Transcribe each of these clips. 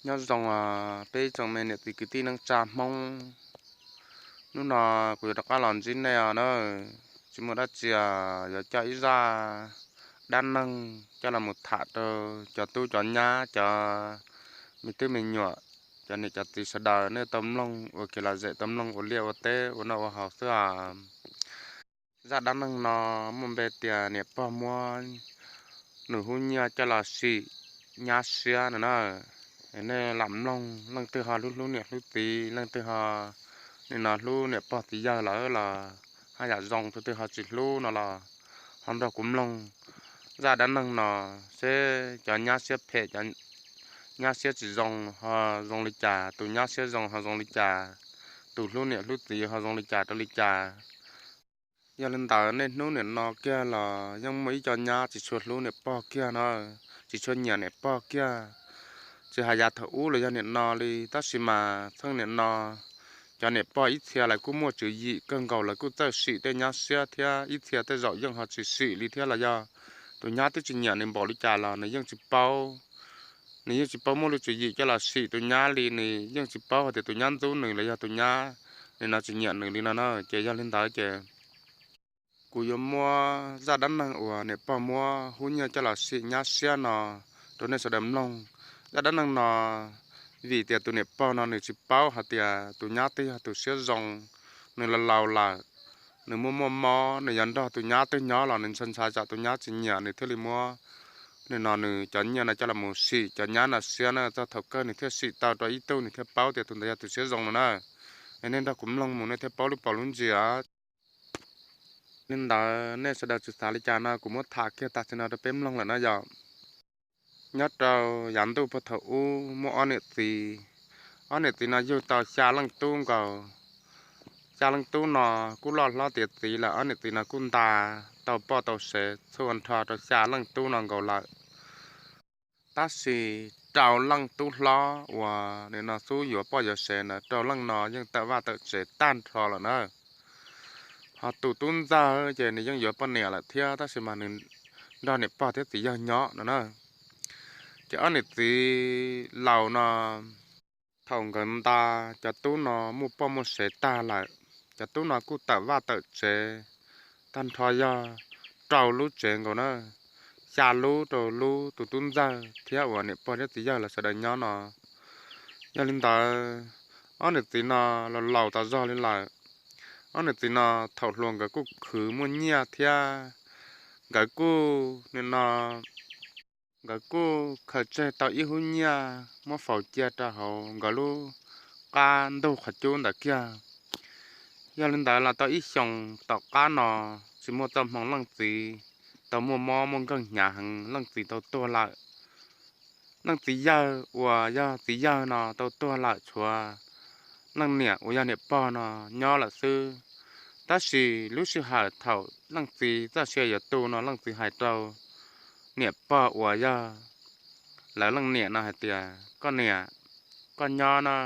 Nyob zoo peb tsoom me niam txiv kwv tij neej tsa Hmoob, hnub no kuv yuav rov qab los ntsib nej os na. Tsis muaj dab tsi, yuav coj ib zaj dab neeg coj los mus tham rau cov tub cov nyab, cov me tub me nyuam, cov niam cov txiv sawv daws nej tau mloog ua kev lom zem, tau mloog ua liaj ua teb ua noj ua haus xwb os. Zaj dab neeg no muaj npe tias niam pog muab nws hub nyiaj coj los sim nyab siab no na. Nej lam mloog, leej twg ho hlub hlub niam hlub txiv, leej twg ho nim no hlub niam pog txiv yawg lawm los haj yam zoo, tus twg ho tsis hlub no los ho nrog kuv mloog zaj dab neeg no seb cov nyab siab phem, cov nyab siab tsis zoo ho zoo li cas, tus nyab siab zoo ho zoo li cas, tus hlub niam hlub txiv ho zoo li cas rau li cas. Yog li ntawd niaj hnub nim no kiag los yeej muaj ib co nyab tsis tshua hlub niam pog kiag no, tsis tshua nyiam niam pog kiag. Tsis hais yav thaum ub los yog nim no li, tab sis mas txheej nim no cov niam pog ib txhia lawv kuj muaj tswv yim kawg nkaus, lawv kuj txawj sim tej nyab siab thiab, ib txhia tej zaum yeej ho tsis sim li thiab los yog tus nyab twb tsis nyiam nws npaum li cas los nws yeej tsis paub. Nws yeej tsis paub muaj lub tswv yim coj los sim tus nyab li, nws yeej tsis paub hais tias tus nyab ntxub nws los yog tus nyab nim no tsis nyiam nws li no na. Ces yog li ntawd ces kuv yuav muab zaj dab neeg uas niam pog muab hub nyiaj coj los sim nyab siab no rau nej sawv daws mloog. Zaj dab neeg no vim tias tus niam pog no nws tsis paub hais tias tus nyab twb yog tus siab zoo, nws laus laus lawm, nws muaj muaj mob, nws yuav nrog tus nyab twb nyob los nws ntshai ntshai tsam tus nyab tsis nyiam, nws thiaj li muab nim no nws cov nyiaj no coj los mus sim cov nyab no siab na. Txog thaum kawg nws thiaj sim tau rau ib tug, nws thiaj paub tias tus ntawd yog tus siab zoo no na. Es nej nrog kuv mloog mus nej thiaj paub lub paus lub ntsis. Li ntawd nej sawv daws tsis xav li cas no, kuv muab tham kiag tas txij no rau peb mloog lawm no yom. Nyob rau yav ntuj puag thaum ub muaj ob niam txiv. Ob niam txiv no yug tau xya leej tub nkaus. Xya leej tub no kuj loj hlob tiav txiv lawm, ob niam txiv no kuj nta tau poj tau sev txhua nrho rau xya leej tub no nkaus lawm. Tab sis rau leej tub hlob uas nim no xub yuav poj yuav sev ntawd, rau leej no yeej tawm vaj tawm tsev tag nrho lawm na. Ho tus tub ntxawg ces nws yeej yuav poj niam lawm thiab, tab sis mas nws nrog niam pog thiab txiv yawg nyob no na. Ces ob niam txiv laus no, thaum nkawd nta cov tub no muaj poj muaj sev tag lawm, cov tub no kuj tawm vaj tawm tsev tag nrho yog rau lub tsev nkaus na, xya lub rau lub tus tub ntxawg thiab uas niam pog thiab txiv yawg lawv sawv daws nyob no. Yog li ntawd, ob niam txiv no los laus tas zog li lawm. Ob niam txiv no thaum hluas nkawd kuj khwv muaj nyiaj thiab, nkawd kuj nim no nkawd kuj khaws tseg tau ib hub nyiaj muab faus cia rau hauv nkawd lub qab ntug qhov cub ntawd kiag. Yog li ntawd los tau ib xyoos tom qab no tsis muaj txoj hmoo leej txiv tau muaj mob muaj nkeeg hnyav heev, leej txiv tau tuag lawm. Leej txiv yawg uas yog txiv yawg no tau tuag lawm, tshuav leej niam uas yog niam pog no nyob lawm xwb. Tab sis lub sij hawm thaum leej txiv txoj sia yuav tu no leej txiv hais rau niam pog uas yog lawv leej niam no hais tias, koj niam, koj nyob na,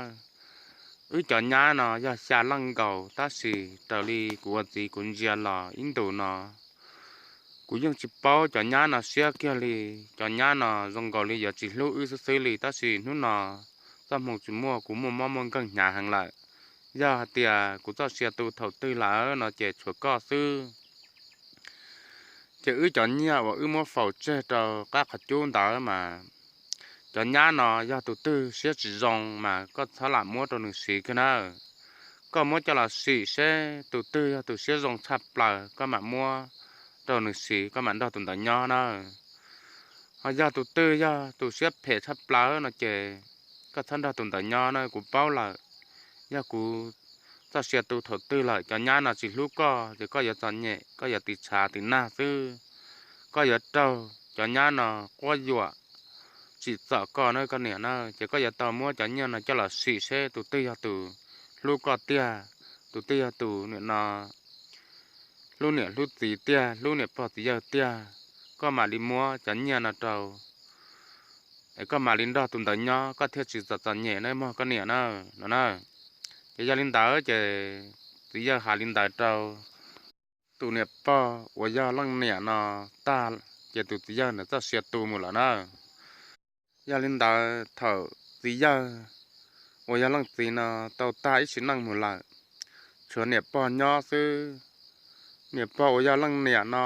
wb cov nyab no yog xya leej nkaus, tab sis raws li kuv ua txiv kuv ntsia los ib ntus no kuv yeej tsis paub cov nyab no siab kiag li. Cov nyab no zoo nkaus li yuav tsis hlub wb xwb xwb li, tab sis hnub no txoj hmoo tsis muaj, kuv muaj mob muaj nkeeg hnyav heev lawm. Yog hais tias kuv txoj sia tu thaum twg lawm no ces tshuav koj xwb. Ces wb cov nyiaj uas wb muab faus tseg rau qab qhov cub ntawd mas cov nyab no yog tus twg siab tsis zoo mas koj txhob lam muab rau nws siv kiag nawb. Koj muab coj los sim seb tus twg yog tus siab zoo tshaj plaws koj mam muab rau nws siv, koj mam nrog tus ntawd nyob na. Ho yog tus twg yog tus siab phem tshaj plaws no ces koj txhob nrog tus ntawd nyob na, kuv paub lawm. Yog kuv txoj sia tu thaum twg lawm, cov nyab no tsis hlub koj ces koj yuav txom nyem, koj yuav tiv tshav tiv nag xwb. Koj yuav raug cov nyab no quab yuam tsim txom koj na koj niam na, ces koj yuav tau muab cov nyiaj no coj los sim seb tus twg yog tus hlub koj tiag, tus twg yog tus niam no hlub niam hlub txiv tiag, hlub niam pog txiv yawg tiag, koj mam li muab cov nyiaj no rau, es koj mam li nrog tus ntawd nyob, koj thiaj tsis txom txom nyem na mog koj niam na, no na. Ces yog li ntawd ces txiv yawg hais li ntawd rau tus niam pog uas yog leej niam no tag, ces tus txiv yawg ntawd txoj sia tu mus lawm na. Yog li ntawd thaum txiv yawg uas yog leej txiv no tau tag ib sim neej mus lawm, tshuav niam pog nyob xwb. Niam pog uas yog leej niam no,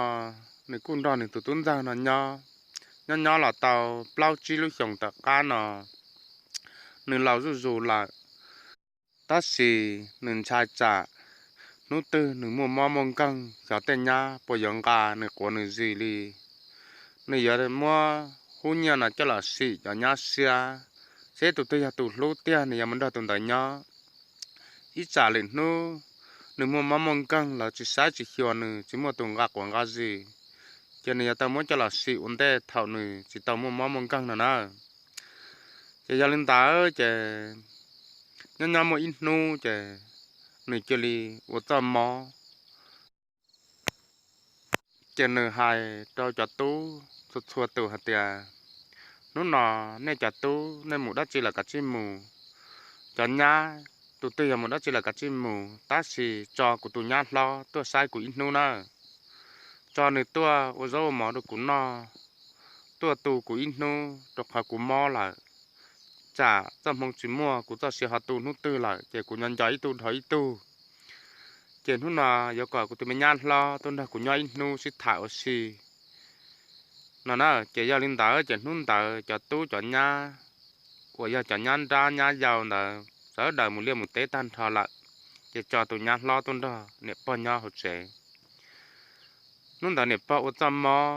nws kuj nrog nws tus tub ntxawg no nyob, nyob nyob los tau plaub tsib lub xyoos tom qab no, nws laus zuj zus lawm. Tab sis nws ntshai tsam hnub twg nws muaj mob muaj nkeeg xyov tej nyab puas yuav nqa nws quav nws zis li. Nws yuav muab hub nyiaj no coj los sim cov nyab siab, seb tus twg yog tus hlub tiag nws yuav mus nrog tus ntawd nyob. Ib tsam lwm hnub nws muaj mob muaj nkeeg lawv tsis saib tsis xyuas nws, tsis muaj tus nqa quav nqa zis, ces nws yuav tau muab coj los sim ua ntej thaum nws tsis tau muaj mob muaj nkeeg no na. Ces yog li ntawd ces nyob nyob muaj ib hnub ces nws cia li ua txoj mob. Ces nws hais rau cov tub txhua txhua tus hais tias, hnub no nej cov tub nej mus dab tsi los kav tsij mus. Cov nyab, tus twg yog mus dab tsi los kav tsij mus, tab sis tso kuv tus nyab hlob tuaj saib kuv ib hnub na. Tso nws tuaj ua zaub ua mov rau kuv noj, tuaj tu kuv ib hnub rau qhov kuv mob lawm. Tsam txoj hmoo tsis muaj, kuv txoj sia ho tu hnub twg lawm ces kuv nco nco ib tug dhau ib tug. Ces hnub no yuav kom kuv tus me nyab hlob tuaj nrog kuv nyob ib hnub sib tham ua si no na. Ces yog li ntawd ces hnub ntawd cov tub cov nyab uas yog cov nyab nrab nyab yau ntawd sawv daws mus liaj mus teb tag nrho lawm, ces tso tus nyab hlob tuaj nrog niam pog nyob hauv tsev. Hnub ntawd niam pog ua txoj mob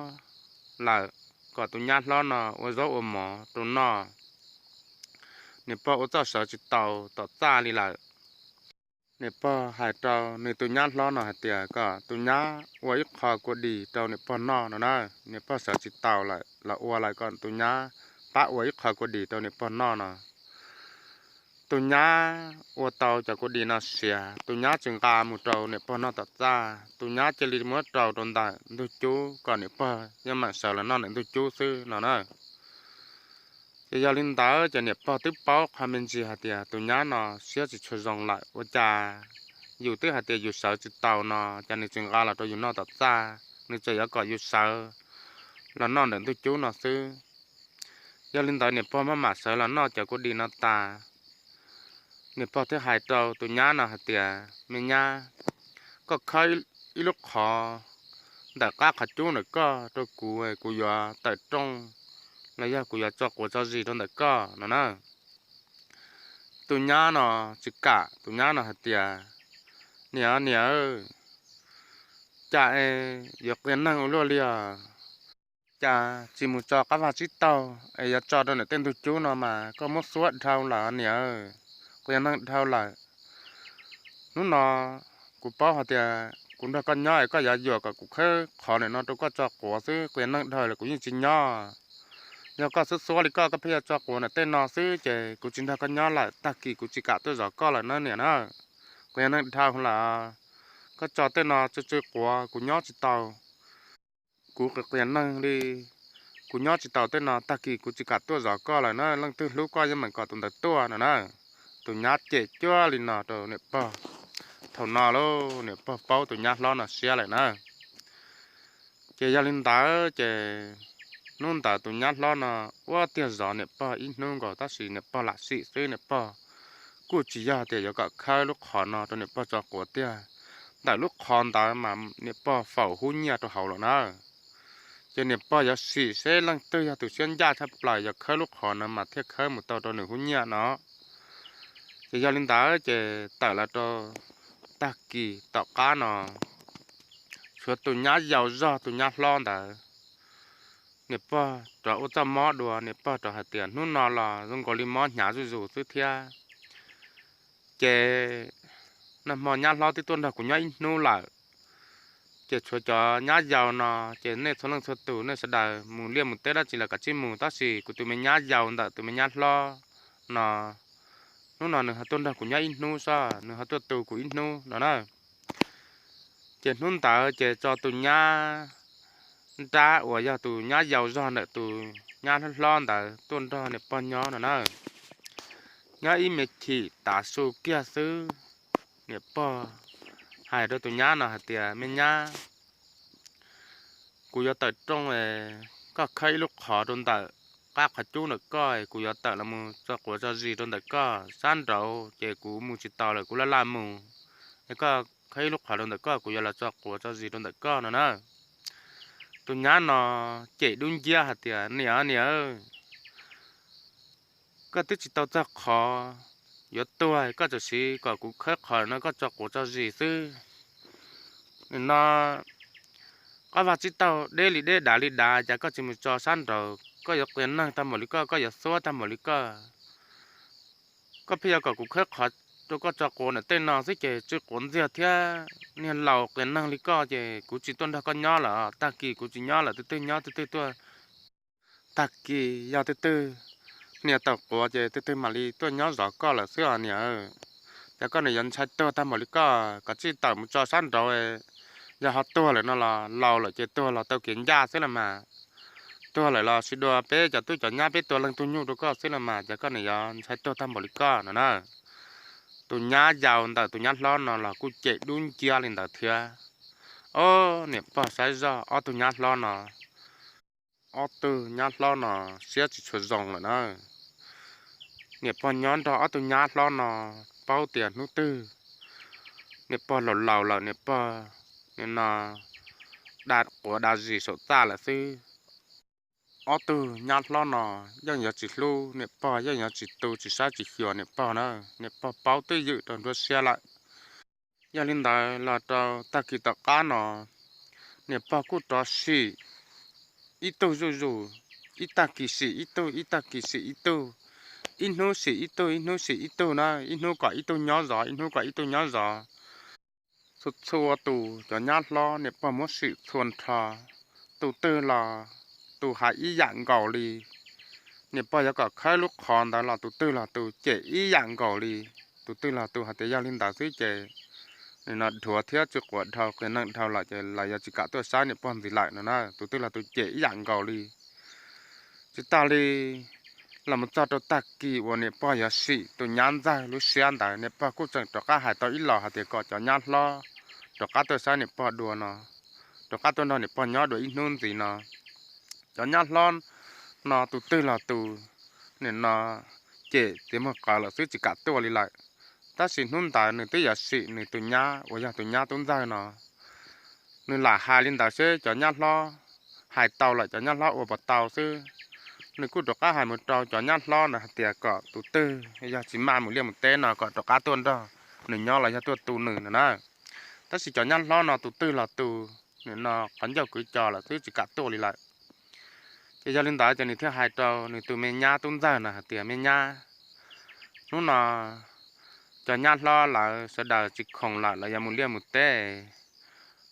lawm, kom tus nyab hlob no ua zaub ua mov rau noj. Niam pog ua txoj sawv tsis taus tom txaj li lawm. Niam pog hais rau nws tus nyab hlob no hais tias kom tus nyab ua ib qho kua dis rau niam pog noj no na. Niam pog sawv tsis taus lawm los ua lawm, kom tus nyab pab ua ib qho kua dis rau niam pog noj no. Tus nyab ua tau cov kua dis no siav, tus nyab tsis nqa mus rau niam pog noj tom txaj, tus nyab cia li muab rau rau ntawm ntug cub kom niam pog yeej meem sawv los noj ntawm ntug cub xwb no na. Ces yog li ntawd ces niam pog twb paub qhov me ntsis hais tias tus nyab no siab tsis tshua zoo lawm, ua cas yus twb hais tias yus sawv tsis taus no, cas nws tsis nqa los rau yus noj tom txaj, nws tseem yuav kom yus sawv los noj ntawm ntug cub no xwb. Yog li ntawd niam pog maj mam sawv los noj cov kua dis no tas, niam pog thiaj hais rau tus nyab no hais tias, me nyab, koj khawb ib lub qhov ntawm qab qhov cub ntawm koj rau kuv, kuv yuav tawm rooj los yog kuv yuav tso quav tso zis rau ntawm koj no na. Tus nyab no tsis kam, tus nyab no hais tias, niam, niam, cas es yuav qias neeg ua luaj li os? Cas tsis mus tso qab vaj tsib taug es yuav tso rau ntawm tej ntug cub no mas koj muab xuab dhau lawm niam, qias neeg dhau lawm. Hnub no kuv paub hais tias kuv nrog koj nyob es koj yuav yuam kom kuv khawb qhov ntawm no rau koj tso quav xwb, qias neeg dhau lawm kuv yeej tsis nyob. Yog koj xub xuab li koj, koj pheej yuav tso quav ntawm tej no xwb ces kuv tsis nrog koj nyob lawm, tag kis kuv tsis kam tuaj zov koj lawm na niam na. Qias neeg dhau lawm, koj tso tej no tsw tsw quav kuv nyob tsis tau. Kuv qias qias neeg li, kuv nyob tsis taus tej no, tag kis kuv tsis kam tuaj zov koj lawm na, leej twg hlub koj yeej meem kom tus ntawd tuaj no na. Tus nyab cem cuag li no rau niam pog. Thaum no lauj, niam pog paub tus nyab hlob no siab lawm na. Ces yog li ntawd ces hnub ntawd tus nyab hlob no ua tiag zov niam pog ib hnub nkaus, tab sis niam pog lam sim xwb, niam pog kuj tsis yog tias yuav kom khawb lub qhov no rau niam pog tso quav tiag. Ntawm lub qhov ntawd mas niam pog faus hub nyiaj rau hauv lawm na. Ces niam pog yuav sim seb leej twg yog tus siab ncaj tshaj plaws yuav khawb lub qhov no mas thiaj khawb mus tau rau nws hub nyiaj no. Ces yog li ntawd ces tawm los rau tag kis tom qab no, tshuav tus nyab yau zog tus nyab hlob ntawd, niam pog rov ua txoj mob dua, niam pog rov hais tias hnub no los zoo nkaus li mob hnyav zuj zus xwb thiab. Ces nag hmo nyab hlob twb tuaj nrog kuv nyob ib hnub lawm, ces tshuav cov nyab yau no, ces nej txhua leej txhua tus nej sawv daws mus liaj mus teb dab tsi los kav tsij mus, tab sis kuv tus me nyab yau ntawm tus me nyab hlob no, hnub no nws ho tuaj nrog kuv nyob ib hnub sob, nws ho tuaj tu kuv ib hnub no na. Ces hnub ntawd ces tso tus nyab nrab uas yog tus nyab yau zog ntawm tus nyab hlob ntawd tuaj nrog niam pog nyob no na. Nyob ib me chim tav su kiag xwb, niam pog hais rau tus nyab no hais tias, me nyab, kuv yuav tawm rooj, koj khawb ib lub qhov rau ntawm qab qhov cub ntawm koj, kuv yuav tawm los mus tso quav tso zis rau ntawm koj sab nraud, ces kuv mus tsis taus lawm, kuv laj laj mus. Es koj khawb ib lub qhov rau ntawm koj, kuv yuav los tso quav tso zis rau ntawm koj no na. Tus nyab no cem dub nciab hais tias, Niam, niam, koj twb tsis tau txog qhov yuav tuag, koj tsuas siv kom kuv khawb qhov no koj tso quav tso zis xwb. Nim no qab vaj tsib taug deb li deb dav li dav, cas koj tsis mus tso sab nraud? Koj yuav qias neeg tag npaum li koj, koj yuav xuab tag npaum li koj, koj pheej yuav kom kuv khawb qhov rau koj tso quav ntawm tej no xwb ces tsw quav ntxiag thiab. Niag laus qias neeg li koj ces kuv tsis tuaj nrog koj nyob lawm, tag kis kuv tsis nyob lawm, tus twg nyob tus twg tuaj. Tag kis yog tus twg hnia tau quav ces tus twg mam li tuaj nyob zov koj lawm xwb os niam. Ces koj nim yuav ntshai tuag tag npaum li koj, koj tsij tawm mus tso sab nraud. Yog ho tuag lawm no los laus lawm ces tuag los tau kev ncaj xwb los mas. Tuag lawm los sib dua peb cov tub cov nyab peb tua leej tug nyuj rau koj xwb los mas, ces koj nim yuav ntshai tuag tag npaum li koj no na. Tus nyab yau ntawm tus nyab hlob no los kuj cem dub nciab li ntawd thiab. Ob niam pog saib zoj ob tug nyab hlob no, ob tug nyab hlob no siab tsis tshua zoo lawm na. Niam pog nyob nrog ob tug nyab hlob no paub tias hnub twg niam pog laus laus lawm, niam pog nim no da quav da zis saum txaj lawm xwb. Ob tug nyab hlob no yeej yuav tsis hlub niam pog, yeej yuav tsis tu tsis saib tsis xyuas niam pog na. Niam pog paub twj ywm rau nruab siab lawm. Yog li ntawd los rau tag kis tom qab no, niam pog kuj rov sim ib tug zuj zus, ib tag kis sim ib tug, ib tag kis sim ib tug, ib hnub sim ib tug, ib hnub sim ib tug na, ib hnub kom ib tug nyob zov, ib hnub kom ib tug nyob zov. Txhua txhua tus cov nyab hlob niam pog muab sim txhua nrho, tus twg los tus hais ib yam nkaus li. Niam pog yuav kom khawb lub qhov ntawd los tus twg los tus cem ib yam nkaus li. Tus twg los tus hais tias yog li ntawd xwb ces nim no dhuav thiab tsw quav dhau, qias neeg dhau lawm ces lawv yuav tsis kam tuaj saib niam pog ntxiv lawm no na. Tus twg los tus cem ib yam nkaus li. Tsis tas li, los mus txog rau tag kis uas niam pog yuav sim tus nyab ntxawg lub siab ntawd, niam pog kuj tseem rov qab hais tau ib los hais tias kom cov nyab hlob rov qab tuaj saib niam pog dua no, rov qab tuaj nrog niam pog nyob dua ib hnub ntxiv no. Cov nyab hlob no tus twg los tus nim no cem txiav muag qawv lawm xwb tsis kam tuaj li lawm. Tab sis hnub ntawd nws twb yuav sim nws tus nyab uas yog tus nyab tub ntxawg no. Nws lam hais li ntawd seb cov nyab hlob hais tau lawm cov nyab hlob ua puas tau xwb. Nws kuj rov qab hais mus rau cov nyab hlob ntawd hais tias kom tus twg yog tsis maj mus liaj mus teb no kom rov qab tuaj nrog nws nyob los yog tuaj tu nws no na. Tab sis cov nyab hlob no tus twg los tus nim no qhov ncauj kwv co lawm twb tsis kam tuaj li lawm. Ces yog li ntawd ces nws thiaj hais rau nws tus me nyab tub ntxawg no hais tias, Me nyab, hnub no cov nyab hlob lawv sawv daws tsis khoom lawm, lawv yuav mus liaj mus teb.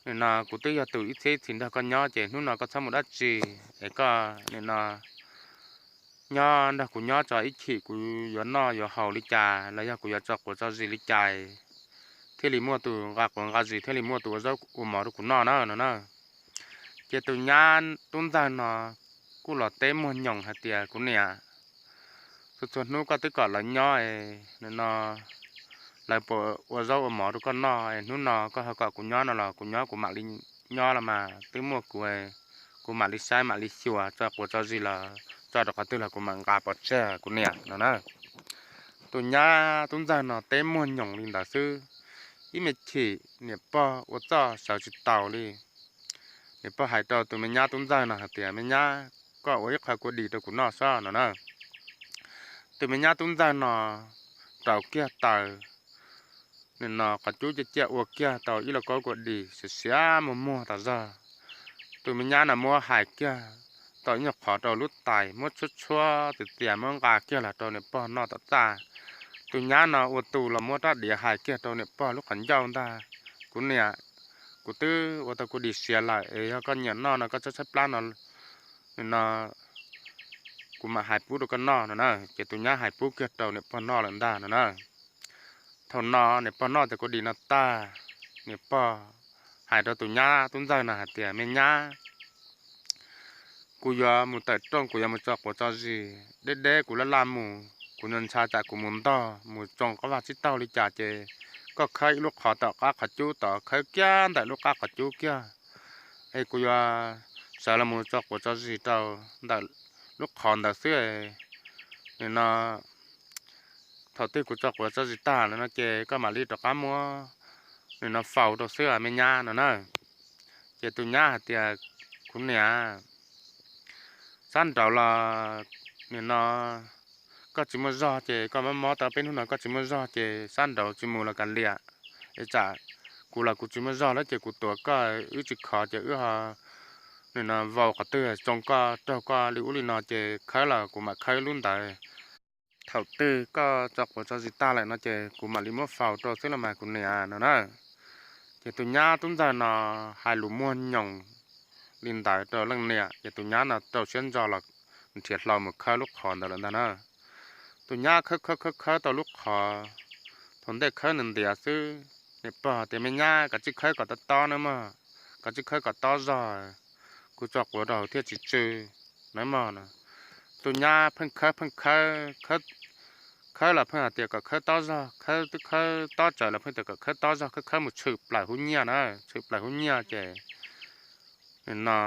Nim no kuv twb yog tus ib txhiab ib txhis nrog koj nyob ces hnub no koj txhob mus dab tsi, es koj nim no nyob nrog kuv nyob tso, ib chim kuv yuav noj yuav haus li cas los yog kuv yuav tso quav tso zis li cas thiaj li muaj tus nqa quav nqa zis, thiaj li muaj tus ua zaub ua mov rau kuv noj na no na. Ces tus nyab tub ntxawg no kuj los teb muag nyoos hais tias, Kuv niam, txhua txhua hnub koj twb kom lawv nyob, nim no lawv puas ua zaub ua mov rau koj noj, es hnub no koj ho kom kuv nyob no los kuv nyob kuv mam li nyob los mas, twb muaj kuv, kuv mam li saib mam li xyuas, tso quav tso zis los tso rau qhov twg los kuv mam nqa pov tseg kuv niam no na. Tus nyab tub ntxawg no teb muag nyoos li ntawd xwb. Ib me chim niam pog ua txuj sawv tsis taus li. Niam pog hais rau tus me nyab tub ntxawg no hais tias, Me nyab, koj ua ib qho kua dis rau kuv noj sob no na. Tus me nyab tub ntxawg no rau kiag taws, nim no qhov cub ciaj ciaj ua kiag tau ib lauj kaub kua dis siav siav muag muag tas zog. Tus me nyab no muab hais kiag tau ib nyuag qhov rau lub tais, muab tshuab tshuab txias txias muab nqa kiag los rau niam pog noj tom txaj. Tus nyab no ua tus los muab rab diav hais kiag rau niam pog lub qhov ncauj ntag, Kuv niam, kuv twb ua tau kua dis siav lawm, es yog koj nyiam noj no koj tshaib tshaib plab no, nim no kuv mam hais pub rau koj noj no na. Ces tus nyab hais pub kiag rau niam pog noj lawm ntag no na. Thaum no niam pog noj tau kua dis no tag, niam pog hais rau tus nyab tub ntxawg no hais tias, Me nyab, kuv yuav mus tawm rooj, kuv yuav mus tso quav tso zis, deb deb kuv laj laj mus, kuv ntshai tsam kuv mus ntog mus tsoo qab vaj tsib taug li cas ces koj khawb ib lub qhov tom qab qhov cub tod, khawb kiag ntawm lub qab qhov cub kiag, es kuv yuav sawv los mus tso quav tso zis rau ntawm lub qhov ntawd xwb. Nim no thaum twg kuv tso quav tso zis tag lawm no ces koj mam li rov qab muab nim no faus rau xwb me nyab no na. Ces tus nyab hais tias, kuv niam, sab nraud los nim no koj tsis muaj zog ces koj mob mob tau peb hnub no koj tsis muaj zog ces sab nraud tsis mus los kav liam, es tsam kuv los kuv tsis muaj zog lawm ces kuv tuav koj wb tsis khov ces wb ho nim no vau qhov twg tsoo koj raug koj li ub li no ces khawb los kuv mam khawb lub ntawd. Thaum twg koj tso quav tso zis tag lawm no ces kuv mam li muab faus rau xwb los mas kuv niam no na. Ces tus nyab tub ntxawg no hais lus muag nyoos li ntawd rau leej niam ces tus nyab no rau siab ntso los nrhiav hlo mus khawb lub qhov ntawd lawm ntag na. Tus nyab khawb khawb khawb khawb tau lub qhov, thaum ntej khawb nws ntiav xwb, niam pog tias, me nyab, koj tsij khawb kom tob tob nawb mog, koj tsij khawb kom tob zog, kuv tso quav rau hauv thiaj tsis tsw nawb mog no. Tus nyab pheej khawb pheej khawb, khawb los pheej hais tias kom khawb tob zog, khawb twb khawb tob tsawv los pheej tias kom khawb tob zog, khawb khawb mus tshwm plaws hub nyiaj na, tshwm plaws hub nyiaj ces no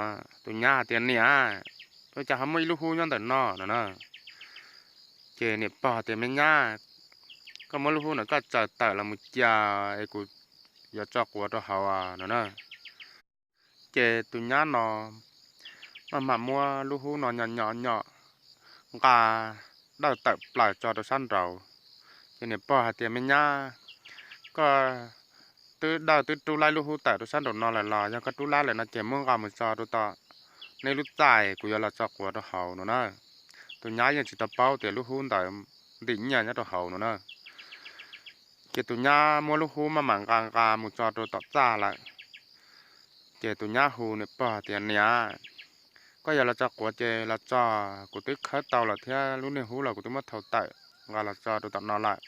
tus nyab hais tias, niam, ua cas ho muaj ib lub hub nyob ntawm no no na. Ces niam pog tias, me nyab, koj muab lub hub no koj tsaws tawm los mus cia es kuv yuav tso quav rau hauv no na. Ces tus nyab no maj mam muab lub hub no nyom nyom nyom nqa dawj tawm plaws tso rau sab nraud. Ces niam pog hais tias, me nyab, koj twb dawj twb rub laib lub hub tawm rau sab nraum no lawm los yog koj rub laib lawm no ces muab nqa mus tso rau tom neb lub txaj, kuv yuav los tso quav rau hauv no na. Tus nyab yeej tsis tau paub tias lub hub ntawd ntim nyiaj nyob rau hauv no na. Ces tus nyab muab lub hub maj mam nqa nqa mus tso rau tom txaj lawm. Ces tus nyab hu niam pog tias, niam, koj yog los tso quav ces los tso, kuv twb khawb tau lawm thiab lub niag hub los kuv twb muab thau tawm nqa los tso rau tom no lawm.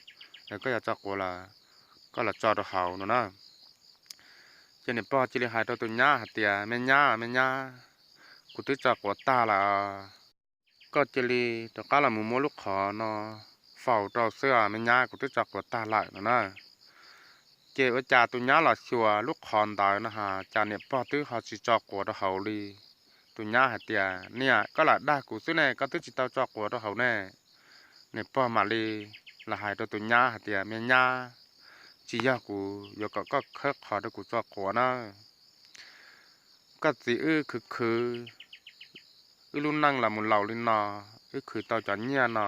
Koj yog tso quav los koj los tso rau hauv no na. Ces niam pog cia li hais rau tus nyab hais tias, me nyab, me nyab, kuv twb tso quav tag lawm, koj cia li rov qab los mus muab lub qhov no faus rau xwb os me nyab, kuv twb tso quav tag lawm no na. Ces ua cas tus nyab los xyuas lub qhov ntawd no ha, cas niam pog twb ho tsis tso quav rau hauv li. Tus nyab hais tias, niam, koj lam dag kuv xwb ne, koj twb tsis tau tso quav rau hauv ne. Niam pog mam li los hais rau tus nyab hais tias, me nyab, tsis yog kuv yuav kom koj khawb qhov rau kuv tso quav na. Koj txiv wb khwv khwv wb lub neej los mus laus li no, wb khwv tau cov nyiaj no,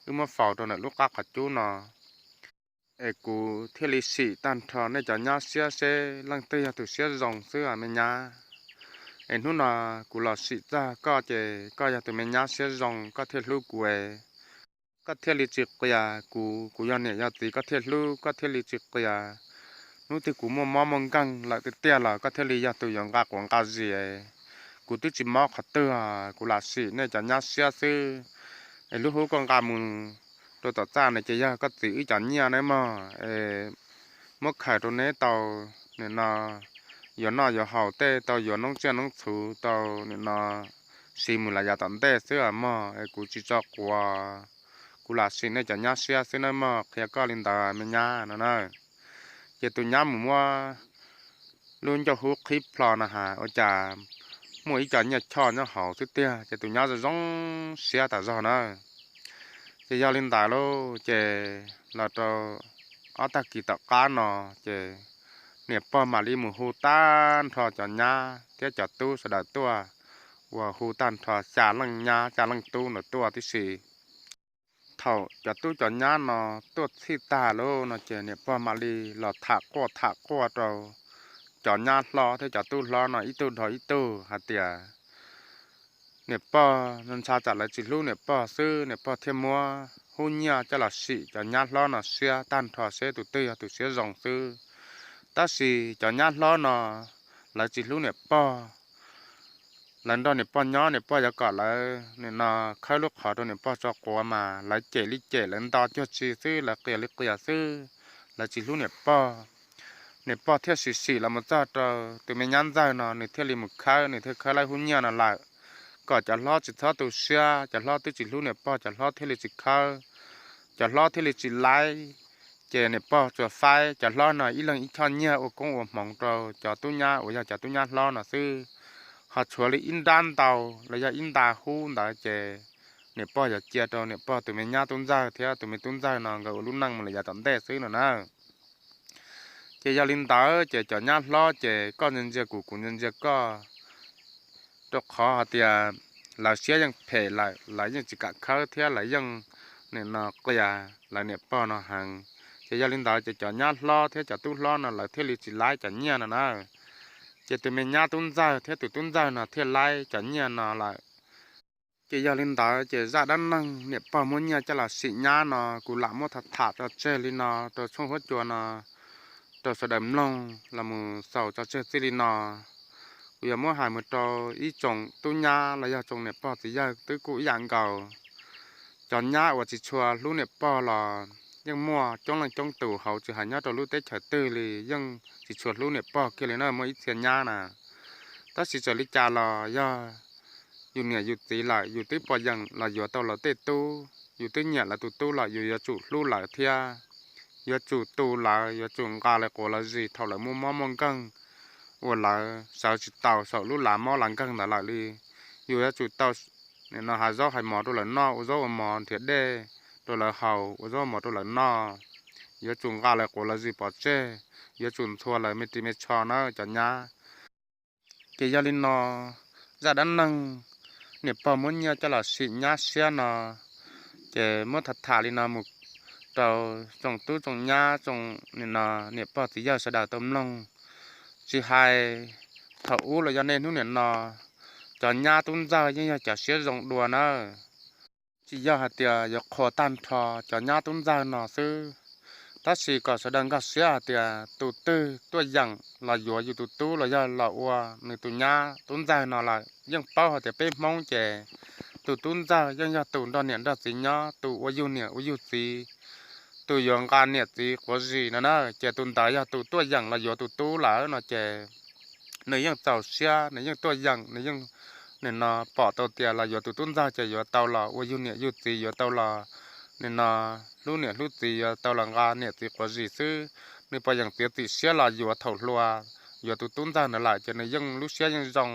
wb muab faus rau ntawm lub qab qhov cub no, es kuv thiaj li sim tag nrho nej cov nyab siab seb leej twg yog tus siab zoo xwb os me nyab. Es hnub no kuv los sim txog koj ces koj yog tus me nyab siab zoo, koj thiaj hlub kuv es koj thiaj li tsis qias kuv, kuv yog niam yog txiv koj thiaj hlub, koj thiaj li tsis qias. Hnub twg kuv muaj mob muaj nkeeg lawm tiag tiag los koj thiaj li yog tus yuav nqa quav nqa zis. Kuv twb tsis mob qhov twg, kuv lam sim nej cov nyab siab xwb. Es lub hub koj nqa mus rau tom txaj no ces yog koj txiv wb cov nyiaj nawb mog, es muab khaws rau neb tau nim no yuav noj yuav haus tej, tau yuav noob tsiaj noob txhuv, tau nim no siv mus lawm yav tom ntej xwb os mog, es kuv tsis tso quav, kuv lam sim nej cov nyab siab xwb nawb mog, qhia koj li ntawd me nyab no na. Ces tus nyab mus muab lub ncauj hub qhib plho no ha, ua cas muaj ib co nyiaj choj nyob hauv xwb tiag, ces tus nyab zoo zoo siab tas zog na. Ces yog li ntawd lauj, ces los rau ob tag kis tom qab no, ces niam pog mam li mus hu tag nrho cov nyab thiab cov tub sawv daws tuaj, uas hu tag nrho xya leej nyab xya leej tub ntawd tuaj tib si. Thaum cov tub cov nyab no tuaj txhij tag lauj no ces niam pog mam li los tham quaj tham quaj rau cov nyab hlob thiab cov tub hlob no ib tug dhau ib tug hais tias niam pog no ntsha tsam lawv tsis hlub niam pog xwb, niam pog thiaj muab hub nyiaj coj los sim cov nyab hlob no siab tag nrho seb tus twg yog tus siab zoo xwb. Tab sis cov nyab hlob no lawv tsis hlub niam pog. Lawv nrog niam pog nyob, niam pog yuav kom lawv nim no khawb lub qhov rau niam pog tso quav mas lawv cem li cem, lawv nto cuag tsi xwb, lawv qias li qias xwb, lawv tsis hlub niam pog. Niam pog thiaj sim sim los mus txog rau tus me nyab ntxawg no, nws thiaj li mus khawb, nws thiaj khawb laib hub nyiaj no lawm, kom cov hlob tsis txhob tu siab, cov hlob twb tsis hlub niam pog, cov hlob thiaj li tsis khawb, cov hlob thiaj li tsis laib. Ces niam pog tsuas faib cov hlob no ib leeg ib choj nyiaj ua koob ua hmoov rau cov tub nyab uas yog cov tub nyab hlob no xwb. Ho tshuav li ib nrab ntau los yog ib nta hub ntawd ces niam pog yuav cia rau niam pog tus me nyab tub ntxawg thiab tus me tub ntxawg no nkawd ua lub neej mus lawm yav tom ntej xwb no na. Ces yog li ntawd ces cov nyab hlob ces koj ntsia ntsia kuv, kuv ntsia ntsia koj, rau qhov hais tias lawv siab yeej phem lawm, lawv yeej tsis kam khawb thiab lawv yeej nim no qias lawv niam pog no heev. Ces yog li ntawd ces cov nyab hlob thiab cov tub hlob no lawv thiaj li tsis laib cov nyiaj no na. Ces tus me nyab tub ntxawg thiab tus tub ntxawg no thiaj laib cov nyiaj no lawm. Ces yog li ntawd ces zaj dab neeg niam pog muab nyiaj coj los sim nyab no kuv lam muab tham tham tso tseg li no rau tshooj huab cua no, rau sawv daws mloog los mus xaus tso tseg txij li no. Kuv yuav muab hais mus rau ib tsoom tub nyab los yog tsoom niam pog txiv yawg twb kuj ib yam nkaus. Cov nyab uas tsis tshua hlub niam pog los yeej muaj coob leej coob tus hauv, tsis hais nyob rau lub teb chaws twg li yeej tsis tshua hlub niam pog kiag li na, muaj ib txhia nyab na. Tab sis txawm li cas los yog yus niam yus txiv lawm, yus twb pom yeem los yuav tau lawv tej tub, yus twb nyiam lawv tus tub lawm, yus yuav tsum hlub lawv thiab yuav tsum tu lawv, yuav tsum nqa lawv quav lawv zis thaum lawv muaj mob muaj nkeeg uas lawv sawv tsis tau saum lub lav mob lav nkeeg ntawd lawm li. Yus yuav tsum tau nim no hais zaub hais mov rau lawv noj, ua zaub ua mov nrhiav dej rau lawv haus, ua zaub ua mov rau lawv noj. Yuav tsum nqa lawv quav lawv zis pov tseg, yuav tsum ntxhua lawv me ris me tsho na cov nyab. Ces yog li no, zaj dab neeg niam pog muab nyiaj coj los sim nyab siab no, ces muab tham tham li no mus rau tsoom tub tsoom nyab tsoom nim no niam pog txiv yawg sawv daws tau mloog. Tsis hais thaum ub los yog niaj hnub nim no, cov nyab tub ntxawg yeej yog cov siab zoo dua nawb. Tsis yog hais tias yuav qhuas tag nrho cov nyab tub ntxawg no xwb, tab sis kom sawv daws nkag siab hais tias tus twg tuaj yeem los yuav yus tus tub los yog los ua nws tus nyab tub ntxawg no lawm, yeej paub hais tias peb Hmoob ces tus tub ntxawg yeej yog tus nrog niam nrog txiv nyob, tus ua yug niam ua yug txiv, tus yuav nqa niam txiv quav zis no na, ces tus ntawd yog tus tuaj yeem los yuav tus tub lawm no ces nws yeej txaus siab, nws yeej tuaj yeem, nws yeej nim no pom tau tias los yuav tus tub ntxawg ces yuav tau los ua yug niam yug txiv, yuav tau los nim no hlub niam hlub txiv, yuav tau los nqa niam txiv quav zis xwb. Nws pom yeem txiav txim siab los yuav thaum hluas, yuav tus tub ntxawg ntawd lawm ces nws yeej lub siab yeej zoo,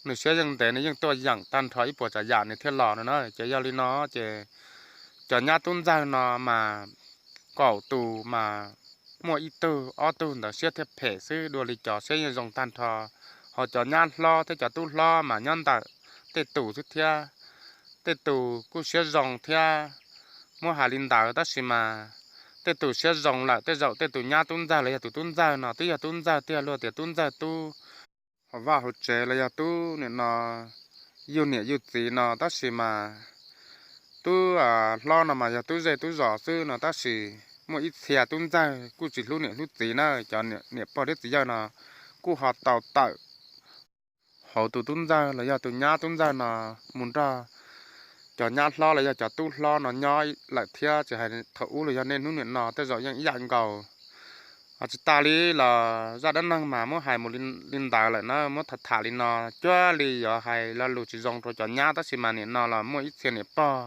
nws siab yeej ntev, nws yeej tuaj yeem tag nrho ib puas tsav yam nws thiaj los no na. Ces yog li no ces cov nyab tub ntxawg no mas kaum tus mas muaj ib tug ob tug ntawd siab thiaj phem xwb, dua li cov siab yeej zoo tag nrho. Ho cov nyab hlob thiab cov tub hlob mas nyob ntawm tej tus xwb thiab, tej tus kuj siab zoo thiab. Muab hais li ntawd tab sis mas tej tus siab zoo lawm tej zaum tej tus nyab tub ntxawg los yog tus tub ntxawg no twb yog tub ntxawg tiag, luag tias tub ntxawg tub hauv vaj hauv tsev los yog tub nim no yug niam yug txiv no tab sis mas tub hlob no mas yog tub zej tub zos xwb no tab sis muaj ib txhia tub ntxawg kuj tsis hlub niam hlub txiv na, cov niam pog thiab txiv yawg no kuj ho tau tawm hauv tus tub ntxawg los yog tus nyab tub ntxawg no mus nrog cov nyab hlob los yog cov tub hlob no nyob lawm thiab, tsis hais thaum ub los yog niaj hnub nim no tej zaum yeej ib yam nkaus. Ho tsis tas li los zaj dab neeg mas muab hais mus li ntawd lawm na, muab tham tham li no cuag li yuav hais lo lus tsis zoo rau cov nyab tab sis mas nim no los muaj ib txhia niam pog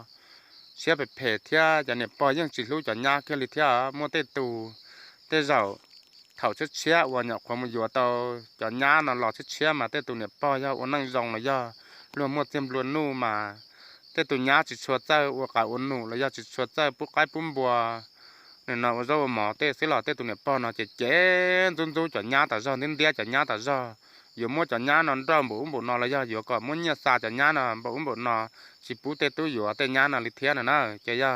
siab phem phem thiab cov niam pog yeej tsis hlub cov nyab kiag li thiab. Muaj tej tus tej zaum thaum tshiab tshiab uas nyuam qhuav mus yuav tau cov nyab no los tshiab tshiab mas tej tus niam pog yog ua neej zoo los yog luag muaj txiag nplua nuj mas tej tus nyab tsis tshua txawj ua qav ua num los yog tsis tshua txawj pub qaib pub npua, nim no ua zaub ua mov tej xwb los tej tus niam pog no ces cem ntxub ntxub cov nyab tas zog, ntiab ntiab cov nyab tas zog, yuav muab cov nyab no nrauj npaum ub npaum no los yog yuav kom muab nyiaj xa cov nyab no npaum ub npaum no, tsis pub tej tub yuav tej nyab no li thiab no na. Ces yog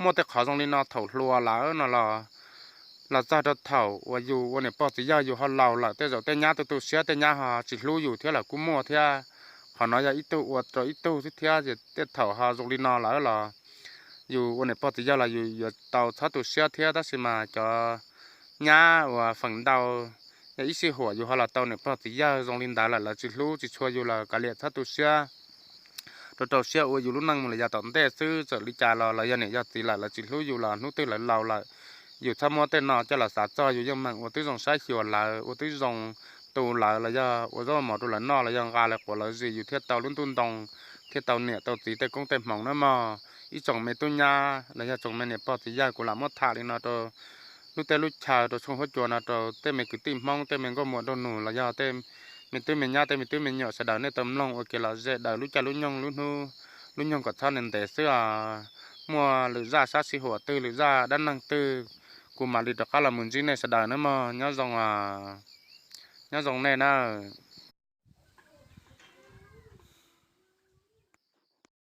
muaj tej qhov zoo li no thaum hluas lawm no los los txog rau thaum uas yus ua niam pog txiv yawg yus ho laus lawm tej zaum tej nyab tu tu siab tej nyab ho tsis hlub yus thiab los kuj muaj thiab. Qhov no yog ib tug ua rau ib tug xwb thiab, tej thaum ho zoo li no lawm los yus ua niam pog txiv yawg los yus yuav tau txhob tu siab thiab tab sis mas cov nyab uas feem ntau yog ib sij huam yus ho los tau niam pog txiv yawg zoo li ntawd lawm lawv tsis hlub tsis tshua yus los kav liam txhob tu siab, rau rau siab ua yus lub neej mus lawm yav tom ntej xwb, txawm li cas los lawv yog niam yog txiv lawm lawv tsis hlub yus los hnub twg lawv laus lawm. Yus txhob muab tej no coj los xav txog, yus yeej meem ua tib zoo saib xyuas lawv, ua tib zoo tu lawv los yog ua zaub mov rau lawv noj los yog nqa lawv quav lawv zis yus thiaj tau lub ntuj ntoo, thiaj tau niam tau txiv tej koob tej hmoov na mog. Ib tsoom me tub nyab los yog tsoom me niam pog txiv yawg, kuv lam muab tham li no rau lub teb lub chaw, rau tshooj huab cua no rau tej me kwv tij Hmoob, tej me nkauj muam nraug nus los yog tej me tub me nyab tej me tub me nyuam sawv daws nej tau mloog ua kev lom zem daws lub caij lub nyoog lub hnub lub nyoog kom txhob ntev ntev xwb os. Muaj lwm zaj sab sij huam twg lwm zaj dab neeg twg kuv mam li rov qab los mus ntsib nej sawv daws nawb mog. Nyob zoo, nyob zoo nej nawb.